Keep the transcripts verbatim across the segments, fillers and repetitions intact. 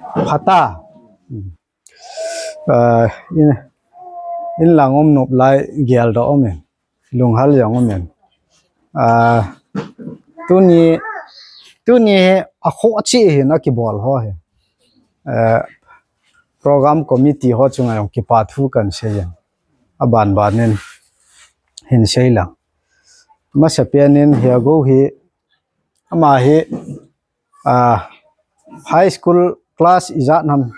Phata. Ah, in, in lang um nop lai gel da um in. Lunghal jong um in. Ah, tuni, tuni a kho chi hi na kibol ho hi. Eh, program committee ho chunga jong kipa thu kan sei in. A ban ban in hin sei lang. Masa pian in hi a go hi ama hi, ah, high school class ijat nam,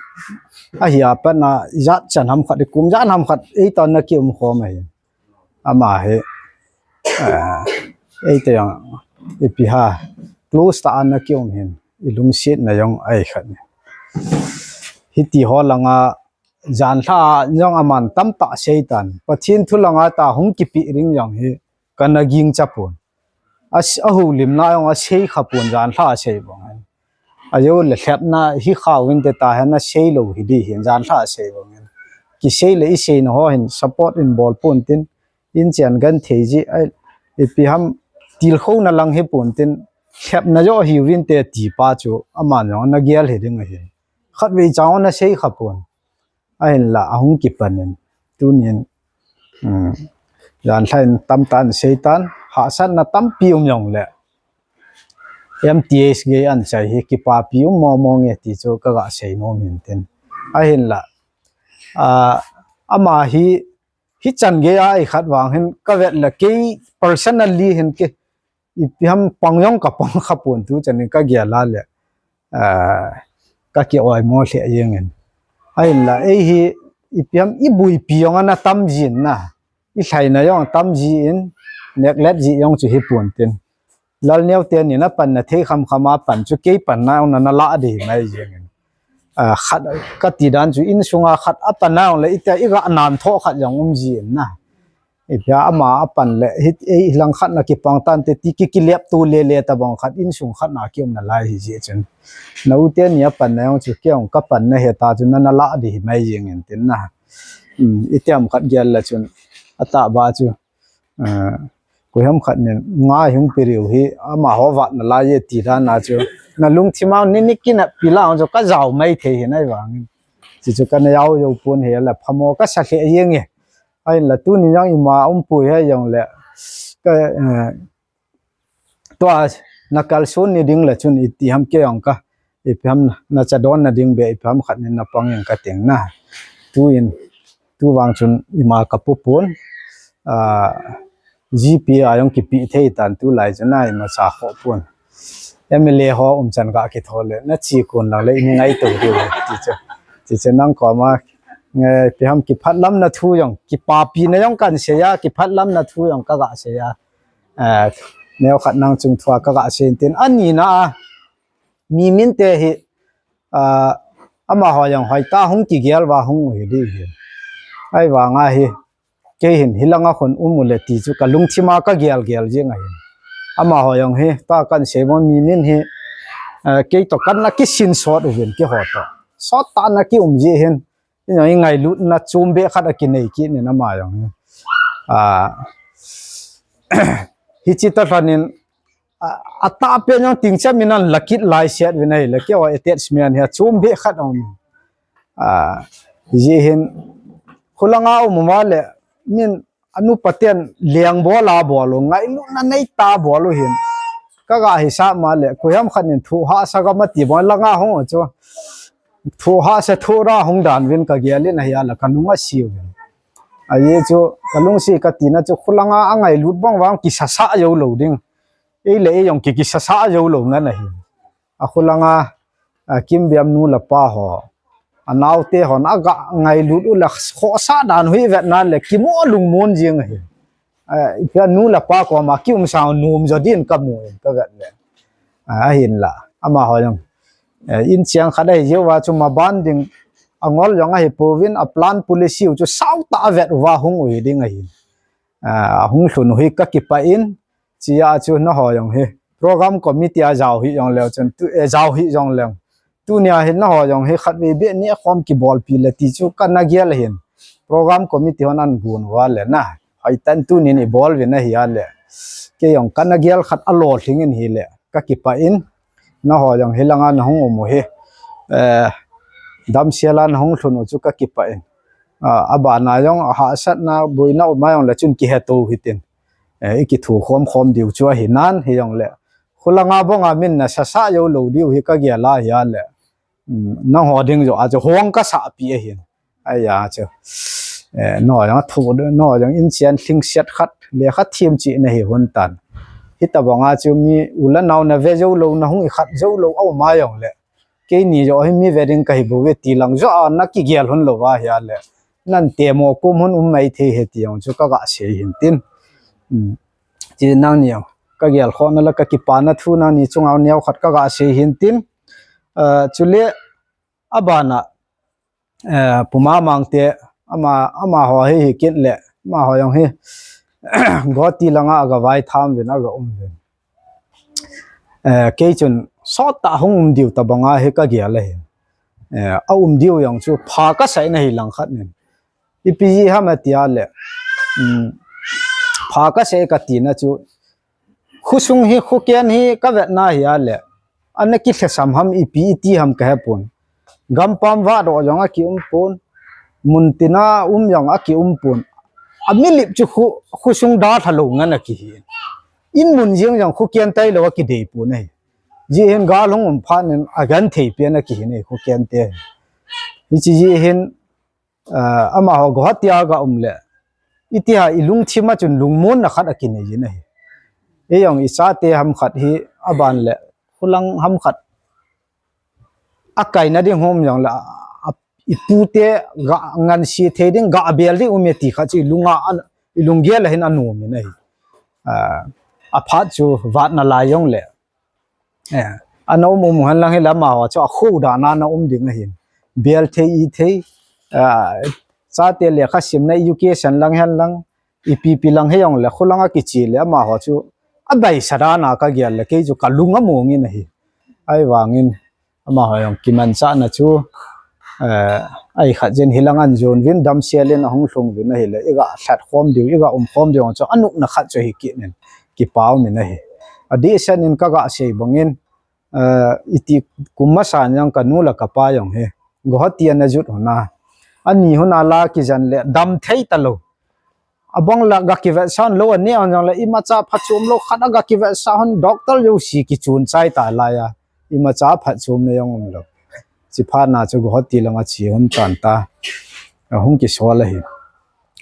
ahi a pat na ijat chan ham khat, kum jat nam khat, ei ton na ki um khom ahi. Ama hi, ah, ei te jong, ipi ha, close ta an na ki um hin, i lungset na jong ai khat ni. Hiti ho langa, jan lha jong aman tam ta sei tan. Pathen thu langa ta hung kipi ring jong hi, kana ging cha pon. A s-, a hu lim na jong a sei kha pon jan lha sei bong. A yo le lhep na hi khau in te ta hen na sei lo hi di hin jan lha sei bong. Ki sei le i sei na ho hin support in bol pon tin in chian gan thei ji ai ipi ham til kho na lang hi pon tin lhep na jo hi win te ti pa chu aman jong na gial hi ding a hin. Khat vei chang na sei kha pon. Ahinla, ahung kipan in. Tunin, um, jan lha in tam tan sei tan, hahsatna tampi um jong le. M T S gei an chai hi, kipapi um mo mo nge ti chu ka ga sei nom hin tin. Ahinla, ah, ama hi, hi chan gei a i khat vang hin, ka vet le kei personally hin ke, ipi ham pang jong ka pang kha pon tu chan in ka gial a le, ah, ka ki oi mo lheh jeng in. Ahinla, ei hi, ipi ham i buipi jong ana tam jin na. I lhaina jong tam ji in, neglect ji jong chu hi pon tin. Lal neo te ni na pan na thei kham kham a pan chu kei pan na jong na, na la di mai jeng in. Ah, khat ka ti dan chu in sunga khat a pan na jong le i ta i ga nan tho khat jong um ji in na. Ipi ham ama a pan le, hi, ei lang khat na kipang tan te ti ki, kilep tu le le ta bang khat in sung khat na ki um na lai hi ji chun. Na u te ni a pan na jong chu ki ong ka pan na he ta chu na, na la di mai jeng in tin na. Um, i tiam khat gial la chun. A ta ba chu. Ah, ku ham khat nin, nga hung pi riu hi, ama ho vat na lai ye ti dan na chu. Na lungthim a ni ni ki na pi la chu ka jau mai thei hi nai vang. Chi chu ka na jau jo pon he la phamo ka sa lheh jeng e. Ahinla tuni jong ima um pui he jong le. Ka, eh, tua na kalson ni ding le chun iti ham ke jong ka. Ipi ham na cha don na ding be ipi ham khat ni na pang jeng ka ting na. Tuin, tu vang chun ima ka pu pon. Ah, G P a jong kipi thei tan tu lai chun a ima cha kho pon. M L A ho um chan ka ki tho le na chi kun lang le i ni ngai to diu ti chu. Ti chu nang koma, nge, ipi ham kiphat lam na thu jong, kipapi na jong kan sei a, kiphat lam na thu jong ka ga sei a. Eh, neo khat nang chung thua ka ga sei tin. Ani na a, mi min te hi, ah, ama ho jong hoi ta hung ki gial va hung u hi di hi. Ai vang a hi, Kei hin, hi langa khun um u le ti chu ka lungthim a ka gial gial jing a hin. Ama ho jong hi, ta kan sei mo mi min hi, eh, kei to kan na kisin sot u vin ki ho to. Sot ta na ki um ji hin. Ina i ngailut na chum be khat a ki nei ki ni na ma jong hi. Ah, hi chi ta lhanin, a, a ta pe jong ting cha min an lakit lai siat vin ai, la ki o attachment hi a chum be khat um. Ah, ji hin, khulanga um ma le, min anu paten liang bol a bol u, ngailut na nei ta bol u hin. Ka ga hi sa ma le, ku yam khat nin thu ha sa ga ma ti bol langa hung u chu. Thu ha sa thu ra hung dan vin ka gial in a hi a la ka nung a si u vin. A ye chu, ka lung si ka ti na chu khulanga a ngailut bang vang ki sa sa yo lo ding. Ei le ei jong ki ki sa sa yo lo ngan a hi. A khulanga, a, Kimbiam nu le pa ho. A naute hon a ga ngailut u le khohsah dan hui vet nan le kimu lungmon jing ahi. A, ipi a nu le pa koma kium sang nom jo din ka mu in ka vet le. A, ahin la. Amaho jong. E, in chiang khat ahi jeh uva chu maban ding a ngol jong ahi pouvin a plan policy u chu sao tah a vet uva hung u hi ding ahi. A, hung lhun u hi ka kipah in, chia chu naho jong hi program committee a jao hi jong leu chun tu, e, jao hi jong leu. Tunia hin naho jong hi khatvei beh ni khom kibolpi le ti chu ka na gial hin. Program committee hon an gun uva le na. Hoi tan tunin i bol vin ahi a le. Kei jong ka na gial khat a lolhing in hi le. Ka kipah in. Naho jong hi langa na hung um u hi. E, Damsel a nahung lhun u chu kakipah in. A, abana jong hahsatna boina um a jongle chun kiheto hitin. Eh, ikithu khom khom diu chu ahi nan hijongle. Khulanga banga min nasasa jou lou diu hi kagel a hile. Um, nangho ding joh a chu hong kasah pi ahin. Ahi a chu. Eh, nangho jong thu, nangho jong inchen lhingset khat, lekha thiem cheh nahi hon tan. Hitabanga chu mi u le nao nave jou lou, nahung ikhat jou lou, aum a jongle. Keini joh hi mi ve ding kahi bouve ti lang joh a nakigel hon lou va hile. Nan temo kum hon um mai thei e ti jong chu kaga sei hin tin. Um, ti nangni jong. Kagel khohna le kakipana thu nangni chunga neokhat kaga sei hin tin. Eh, chule abana, eh, Pu Mamang te ama, amaho hi hikit le, amaho jong hi, Guwahati langa aga vaitham uvin, aga um uvin. Eh, kei chun sot tah hung um diu tabanga hi kagel ahi. Eh, aum diu jong chu pha kasei nahi langkhat nin. Ipi jeh ham ati a le, um, pha kasei katina chu, khosung hi, khoken hi kavetna hile, ana kilhesam ham, ipi iti ham kahepon. Gampam vahdoh jong akium pon, muntina um jong akium pon. Amilip chu kho, khosung dalha lou ngen akihi. In mun jeng jong khoken tailou akidei pon ahi. Jeh hin gal hung um phat nin agenthei pen akihi ne khoken te. Hiche jeh hin, ah, amaho Guwahati a ga um le. Iti ham ilungthim a chun lungmonna khat akinei jin ahi. Eijong ichate ham khat hi aban le. Khulang ham khat akaina ding hom jongle, a, a, ipute ga ngansi thei ding, ga bel ding um e ti khat chu ilunga, ilunggel a hin anom in ahi. Ah, aphat chu vatna lai jongle. Eh, ana um um hen lang hile amaho chu akhoh dan a ana um ding ahin. Bel thei, i thei, ah, chate lekha simna education lang hen lang, ipi pi lang hijongle, khulang a kiche le amaho chu abaisa dan a kagel le kei chu kalung among in ahi. Ahivangin amaho jong kimanchahna chu, eh, ahi khat jeh in hilang ahin jon uvin, damsel in ahung lhung uvin ahile, iga lhat khom diu, iga um khom diu chu anopna khat chu ahi kit in kipa um in ahi. Adehset in kaga sei bangin, eh, iti kum masa in jong kanu le kapa jong hi Guwahati ana jot hon a, ani hon a la kijen le dam thei talou. Abang la ga kivetsah lou, ani a jong le imacha phatchom lou khat a ga kivetsah hon, doctor jouse kichun chai ta lai a, imacha phatchomna jong um lou. Chuphat na chu Guwahati langa che hon tan ta. Ahung kisol ahi.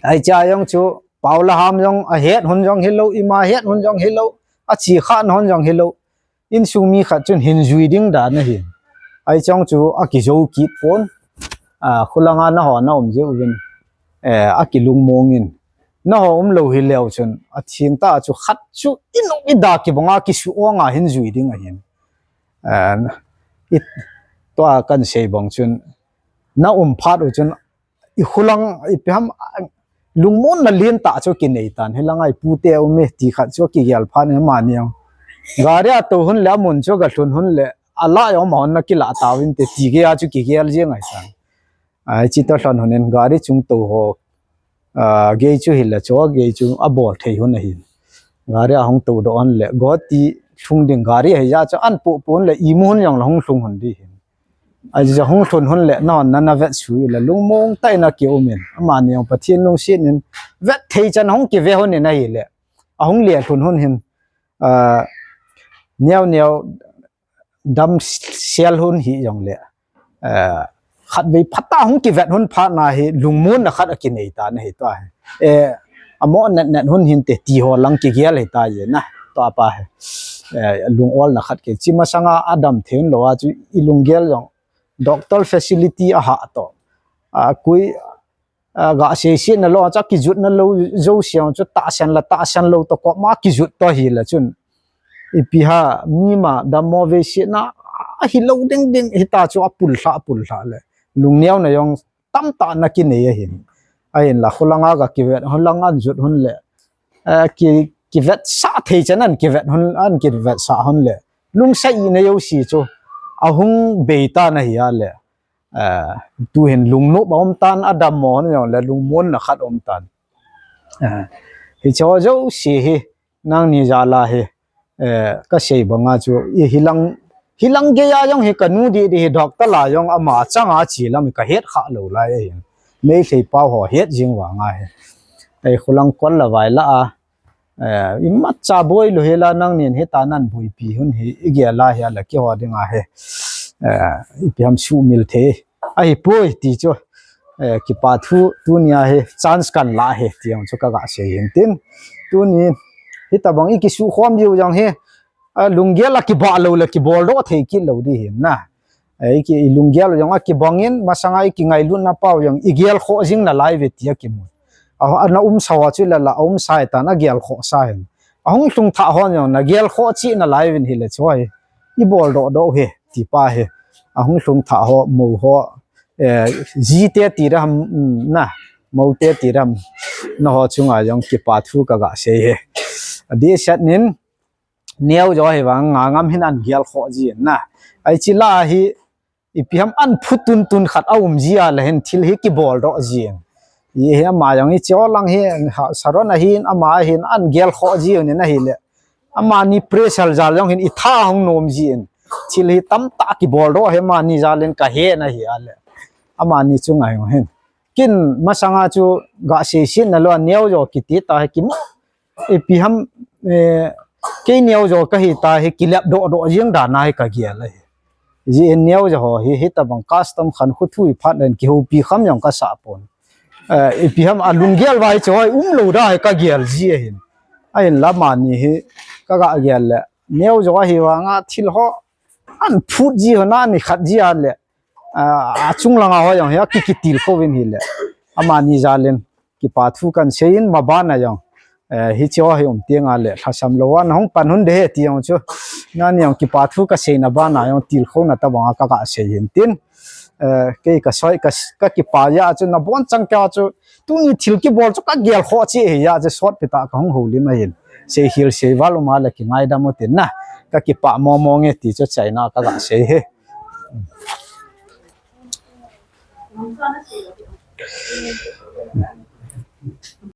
Ahi cha jong chu Paula ham jong ahet hon jong hilou, ima het hon jong hilou, ache kha hon jong hilou. Insung mi khat chun hin jui ding dan ahin. Ahi chong chu akijou kit pon. A, khulanga naho na um jeh uvin. Eh, akilungmong in. Naho um lou hileu chun. Atheng tah chu khat chu inung ida kibanga kisu ong a hin jui ding ahin. Eh, it, tua kan sei bang chun. Na um phat u chun ikhulang, ipi ham, lungmonna lentah chu kinei tan. Hilanga ipute um e ti khat chu kigel phat in amani jong. Gari a tou hon le amun chu ga lhun hon le, ala jong ma hon na kila tauvin te ti gei a chu kigel jeng ahi tan. Ahi, chito lhon hon in gari chung tou ho, ah, gei chu hile chu gei chu abol thei hon ahi. Gari a hung tou doh hon le, Guwahati lhung ding gari ahi jeh chu an pu pu hon le, imu hon jong la hung lhung hon di hin. Ahi chu hung lhun hon le, na hon na na vetsuh le, lungmong tah in akium in. Amani jong Pathen lungset in, vet thei chan hung kive hon in ahile. Ahung le lhun hon hin, ah, neo neo damsel hon hi jongle. Ah, khatvei phat a hung kivet hon phat na hi, lungmonna khat akinei tan ahi tua hi. Eh, amo net net hon hin te ti ho lang kigel ahi ta je na. Tua pa hi. Eh, lung olna khat ke. Chi masanga adam thei hon lou a chu ilunggel jong. Doctor facility ahah toh. Ah, koi, ah, ga sei sei na lou, cha kijutna lou, jouse chu tahsan la, tahsan lou toh koma kijut toh hile chun. Ipi ham, mi ma dammo veisena, ahilou ding ding, hita chu apul lha, apul lha le. Lungneo na jong tamtah na kinei ahin. Ahinla, khulanga ga kivet, khulanga jut hon le. Eh, ki, kivetsah thei chan an kivet hon, an kivetsah hon le. Lungsa ina jouse chu. Ahung bei tan ahi a le. Eh, tu hin lungnop a um tan, adammo hon jong le lungmonna khat um tan. Eh, hiche jouse hi, nangni jal a hi, eh, kasei banga chu, ihilang Hilang gei a jong hi kanu didi hi doctor la jong ama changa chi lam hi kahet kha lou lai ahin. Meitei pau ho het jing vang ahi. Ei khulang kol la vai la a. Eh, imacha boi lou hela nangnin hita nan boipi hun hi igel a hi ala kiho ding ahi. Eh, ipi ham sumil thei. Ahipoi ti chu. Eh, kipa thu tunia hi chance kan la hi ti jong chu kaga sei hin tin. Tuni hitabang ikisukhom jiu jong hi. A, lunggel a kibah lou le kibol doh thei kit lou di hin na. Ei, ki, i lunggel jong a kibang in, masanga i kingailutna pau jong i gelkhoh jing nalai ve ti a kimu. A, a na umsa ho chu la la, a umsa tan a gelkhoh sa hin. A hung lhung thah hon jong na gelkhoh chi nalai vin hi le chu hi. I bol doh doh hi, ti pa hi. A hung lhung thah ho, mo ho, eh, ji te ti ram, mm, na, mo te ti ram, na ho chunga jong kipa thu kaga sei hi. A di set nin, neo jo hi vang nga ngam hin an gelkhoh jin na. Ai chi la hi, ipi ham an phu tun tun khat a um ji a la hin thil hi kibol doh jin. I hi ama jong i cho lang hi, ha, Saron a hin, ama a hin, an gelkhoh ji ni na hi le. Amani pressure jal jong hin i tha hung nom jin. Thil hi tamtah kibol doh hi amani jal in kahe na hi a le. Amani chunga jong hin. Kin masanga chu ga sei sin na lo neo jo kiti ta hi kimu. Ipi ham, eh, kei neo jo kahi ta hi kilep doh doh jing dan a hi kagel ahi. Ji in neo jo ho hi, hitabang custom khankho thu i phat len kihoupi kham jong kasa pon. Eh, ipi ham a lunggel vai chu hoi um lou da hi kagel ji ahin. Ahin la amani hi kaga gel le. Neo jo ahi vang a thil ho an phut ji ho na ni khat ji a le. A, a chung langa ho jong hi a ki kitilkhou vin hi le. Amani jal in kipa thu kan sei in ma bana jong. Eh, hi cho hi um tiang a le lhasam lou a na hung pan hun de he ti jong chu. Nani jong kipa thu ka sei na bana jong tilkhou na tabang a kaga sei hin tin. Eh, kei ka soi ka, ka kipa ya chu na bon chang ka chu. Tuni thil kibol chu ka gelkhoh chi hi ya chu sot pita ka hung houlim ahin. Sei hil sei val um a le kingaidam u tin na. Ka kipa mo mo nge ti chu chaina kaga sei hi.